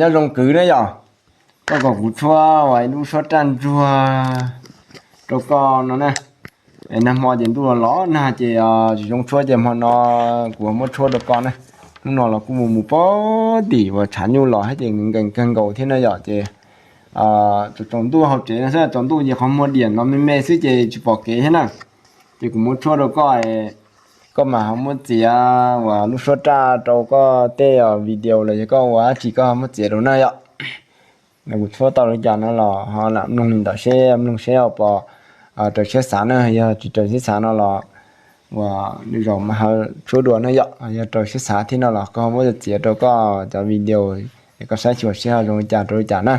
Nyob zoo kwv na yom, koj kom kuv tshuab ua ib lub suab raj ntsuag rau koj no na. Es nag hmo ces ntuj los los nag ces tsis zoo tshuab ces hmo no kuv muab tshuab rau koj na. Hnub no los kuj mus mus pog tim uas tshav nyuj los thiab ces nkees kawg nkaus thiab na yom ces tsaus ntuj hauv tsev no xwb, tsaus ntuj ces qhov muag diam no me me xwb ces tsis pom kev thiab na. Ces kuv muab tshuab rau koj, koj mam ho muab txiav uas lub suab raj rau koj tej video los yog koj ua dab tsi koj ho muab txiav rau na yom. Kuv tshuab tau li cas no los ho lam mloog li ntawd seb, mloog seb ho puas raws siab xav na, yog tsis raws siab xav no los uas lwm zaus mas ho tshuab dua na yom. Yog raws siab xav thiab no los koj ho muab txiav rau koj cov video es koj saib xyuas seb ho zoo li cas rau li cas na.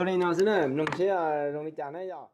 Li no xwb na, mloog seb zoo li cas na yog.